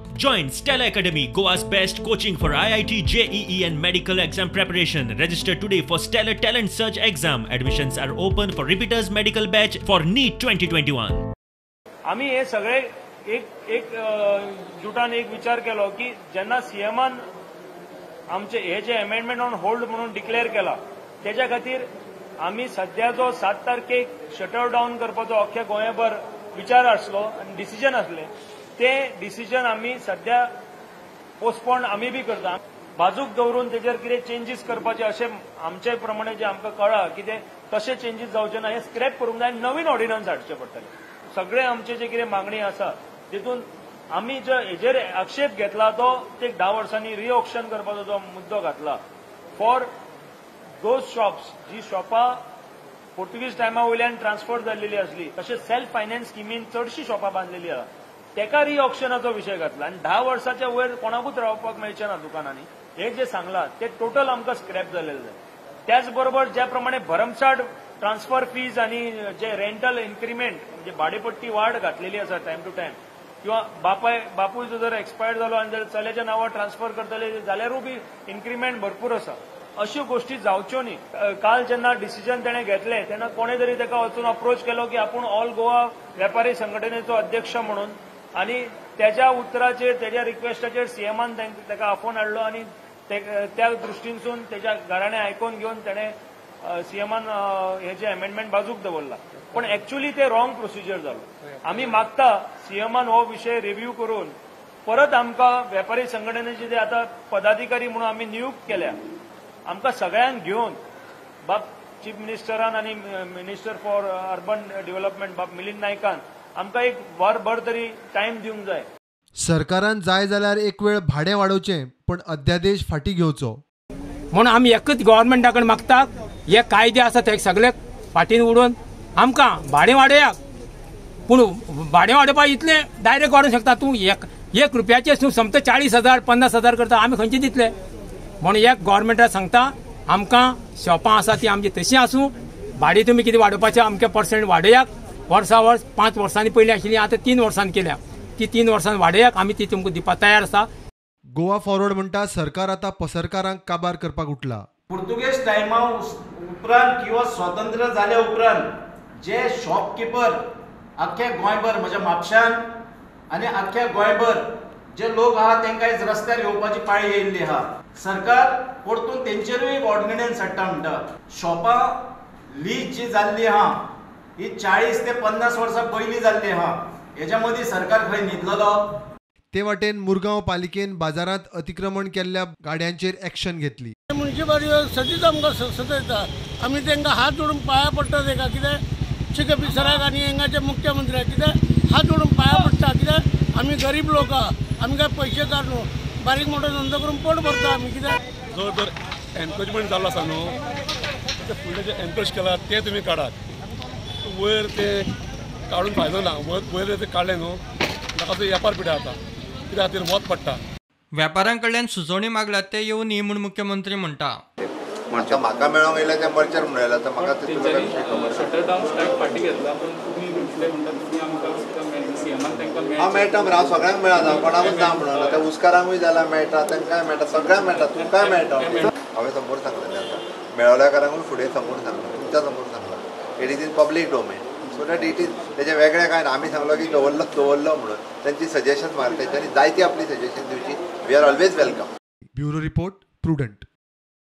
Join Stella Academy, Goa's best coaching for IIT, JEE and medical exam preparation. Register today for Stellar Talent Search exam. Admissions are open for repeaters medical batch for NEET 2021. आमी हे सगळे एक एक जुटान एक विचार केलो की जेन्ना सीएमान आमचे हे जे अमेंडमेंट ऑन होल्ड म्हणून डिक्लेअर केला तेच्या खातीर आमी सध्या जो 7 तारखेक शटर डावन करपाचो अख्ख्या गोंयभर विचार आसलो आनी डिसिजन आसलें ते डिसिजन आमी सध्या पोस्टपोन आमी बी करता. बाजूक दवरून तेजेर कितें चेंजीस करपाचे अशें आमचे प्रमाणे जे आमकां कळ्ळां की ते तशे चेंजीस जावचे ना, हे स्क्रॅप करूंक जाय आनी नवीन ऑर्डिनन्स हाडचे पडटले. सगळे आमचे जे कितें मागणी आसा तितून आमी जो हेजेर आक्षेप घेतला तो एक 10 वर्सांनी रिऑक्शन करपाचो जो मुद्दो घातला फॉर those shops जी शॉपां पोर्तुगीज टायमा वयल्यान ट्रान्सफर जाल्लेली आसली, तशेंच सेल्फ फायनान्स स्किमीन चडशीं शॉपां बांदलेली आसा तेका रिऑक्शनाचो विशय घातला आनी 10 वर्साच्या वयर कोणाकूच रावपाक मेळचें ना दुकानांनी, हे जे सांगलां ते टोटल आमकां स्क्रॅप जाल्लें जाय. त्याच बरोबर ज्या प्रमाणे भरमसाठ ट्रान्सफर फीज आनी जे रेंटल इन्क्रिमेंट म्हणजे भाडेपट्टी वाड घातलेली आसा टायम टू टायम, किंवा बापूय जर एक्सपायर्ड जालो आनी जर चल्याच्या नांवार ट्रान्सफर करतले जाल्यारूय बी इन्क्रिमेंट भरपूर आसा, अश्यो गोष्टी जावच्यो न्ही. काल जेन्ना डिसिजन तेणें घेतलें तेन्ना कोणे तरी ताका वचून अप्रोच केलो की आपूण ऑल गोवा वेपारी संघटनेचो अध्यक्ष म्हणून, आनी तेज्या उतराचेर तेज्या रिक्वेस्टाचेर सीएमान ताका आफोवन हाडलो आनी त्या दृश्टीनसून तेज्या घराणें आयकून घेवन तेणें सीएमान हे जे अमेंडमेंट बाजूक दवरला. पण एक्च्युअली ते रॉंग प्रोसिजर जालो. आमी मागता सीएमान हो विशय रिव्ह्यू करून परत आमकां वेपारी संघटनेचे जे आतां पदाधिकारी म्हणून आमी नियुक्त केल्या आमकां सगळ्यांक घेवन बाब चीफ मिनिस्टरान आनी मिनिस्टर फॉर अर्बन डेव्हलपमेंट बाब मिलिंद नायकान आमकां एक वरभर तरी टायम दिवंक जाय. सरकारान जाय जाल्यार एक वेळ भाडें वाडोवचें पण अध्यादेश फाटीं घेवचो म्हणून आमी एकच गव्हर्मेंटा कडेन मागता हे कायदे आसा ते सगळे फाटीन उडोवन आमकां भाडें वाडयात. पूण भाडें वाडोवपाक इतलें डायरेक्ट वाडोवंक शकता तूं एक रुपयाचें तूं समज 40,000 50,000 करता, आमी खंयचे दितले? म्हणून एक गव्हर्मेंटाक सांगता आमकां शॉपां आसा ती आमची तशी आसूं, भाडें तुमी कितें वाडोवपाचें आमकां पर्संट वाडयात. वर्सा वर्स 5 वर्सांनी पयलीं आशिल्ली आतां 3 वर्सांनी केल्या, ती 3 वर्सांनी वाडयात, आमी ती तुमकां दिवपाक तयार आसा. गोवा फॉरवर्ड म्हणटा सरकार आतां पसरकारांक काबार करपाक उठला. पुर्तुगेज टायमा उपरांत किंवा स्वातंत्र्य जाल्या उपरांत जे शॉपकिपर आख्या गोंयभर म्हज्या म्हापशान आनी आख्या गोंयभर जे लोक आहा तांकां आयज रस्त्यार येवपाची पाळी येयल्ली आहा. सरकार परतून तेंचेरूय एक ऑर्डिनन्स हाडटा म्हणटा. शॉपां लीज जी जाल्ली आहा ही 40 ते 50 वर्सां पयलीं जाल्ली आहा, हेच्या मदीं सरकार खंय न्हिदलेलो? ते वाटेन मुरगांव पालिकेन बाजारांत अतिक्रमण केल्ल्या गाड्यांचेर एक्शन घेतली. म्युनिसिपालिटी सदींच आमकां सतयता, आमी तांकां हात जोडून पांया पडटा ताका कितें चिके पिसराक आनी हांगाचे मुख्यमंत्र्याक कितें हात जोडून पांया पडटा कित्याक आमी गरीब लोक आहा, आमी काय पयशेकार न्हू, बारीक मोठो धंदो करून पोट भरता आमी. कित्याक जो जर एनक्रोचमेंट जाल्लो आसा न्हू ते फुडले जे एनक्रोच केला ते तुमी काडात, वयर ते काडून फायदो ना. वयर ते काडले न्हू ताका तो वेपार पिड्यार जाता, कित्या खातीर वत पडटा. व्यापाऱ्यां कडल्यान सुचोवणी मागल्यात ते येवनी म्हूण मुख्यमंत्री म्हणटा. आतां म्हाका मेळोंक येयल्या तें मर्चर म्हणून आयला, आतां म्हाका शटर डावन स्ट्रायक फाटीं घेतला पूण तुमी म्हटलें म्हणटा तुमी आमकां सीएमान तांकां हांव मेळटा मरे, हांव सगळ्यांक मेळना, कोणाकूच ना म्हणून आतां उस्कारांकूय जाल्यार मेळटा, तांकांय मेळटा, सगळ्यांक मेळटा, तुमकांय मेळटा. हांवें समोर सांगलेलें आतां मेळोल्याकारांकूय फुडें समोर सांगलां, तुमच्या समोर सांगलां. It is in public domain so that it is तेजें वेगळें कांय ना. आमी सांगलो की दवरलो दवरलो म्हणून तांची सजेशन मारता, तेंच्यांनी जायती आपली सजेशन दिवची. We are always welcome. Bureau report, Prudent.